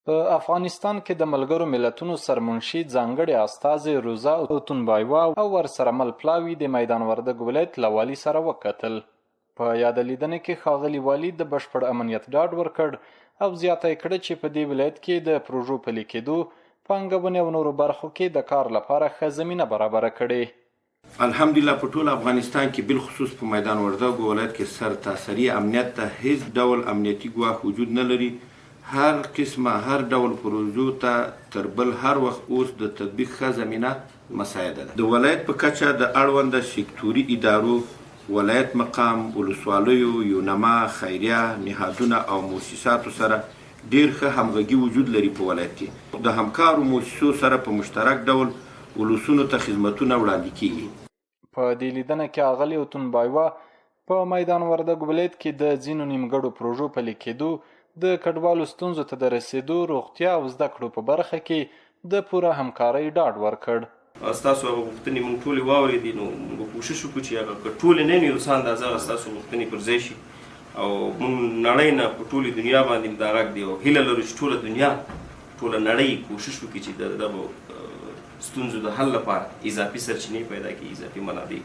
په افغانستان کې د ملګرو ملتونو سرمنشي ځانګړې استازې روزا اوتونبایوا او ورسره مل پلاوي د میدان وردګ ولایت له والي سره وکتل. په یاده لیدنه کې ښاغلي والي د بشپړ امنیت ډاډ ورکړ او زیاته یې کړه چې په دې ولایت کې د پروژو پلي کېدو، پانګونې او نورو برخو کې د کار لپاره ښه زمینه برابره کړې. الحمدلله په ټول افغانستان کې بالخصوص په میدان وردګو ولایت کې سرتاسري امنیت ته هیڅ ډول امنیتي ګواښ وجود نه لري، هر قسمه هر ډول پروژو ته تر بل هر وخت اوس د تطبیق ښه زمینه مساعده ده. د ولایت په کچه د اړونده سکتوري ادارو، ولایت مقام، ولسوالیو، یونما، خیریه نهادونه او موسساتو سره ډیر ښه همغږي وجود لري په ولایت کې د همکارو موسسو سره په مشترک ډول ولسونو ته خدمتونه وړاندې کیږي. په دې لیدنه کې اغلې اوتونبایوا په میدان وردګ ولایت کې د ځینو نیمګړو پروژو پلي کېدو، د کډوالو ستونزو ته د رسېدو، روغتیا او زده کړو په برخه کې د پوره همکارۍ ډاډ ورکړ. ستاسو هغه غوښتنې موږ ټولې واورېدې، نو موږ به کوشش وکړو چې هغه که ټولې نه نو یو څه اندازه هغه ستاسو غوښتنې پر ځای شي او موږ نړۍ نه په ټولې دنیا باندې دا غږ دی او هیله لرو چې ټوله دنیا ټوله نړۍ کوشش وکړي چې د دغو ستونزو د حل لپاره اضافي سرچینې پیدا کړي، اضافي منابع.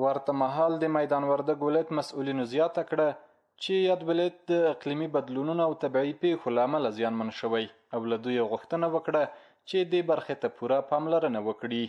ورته مهال د میدان وردګ ولایت مسؤلینو زیاته کړه چې یاد ولایت د اقلیمي بدلونونو او طبیعي پېښو له امله زیانمن شوی او له دوی یې غوښتنه وکړه چې دې برخې ته پوره پاملرنه وکړي.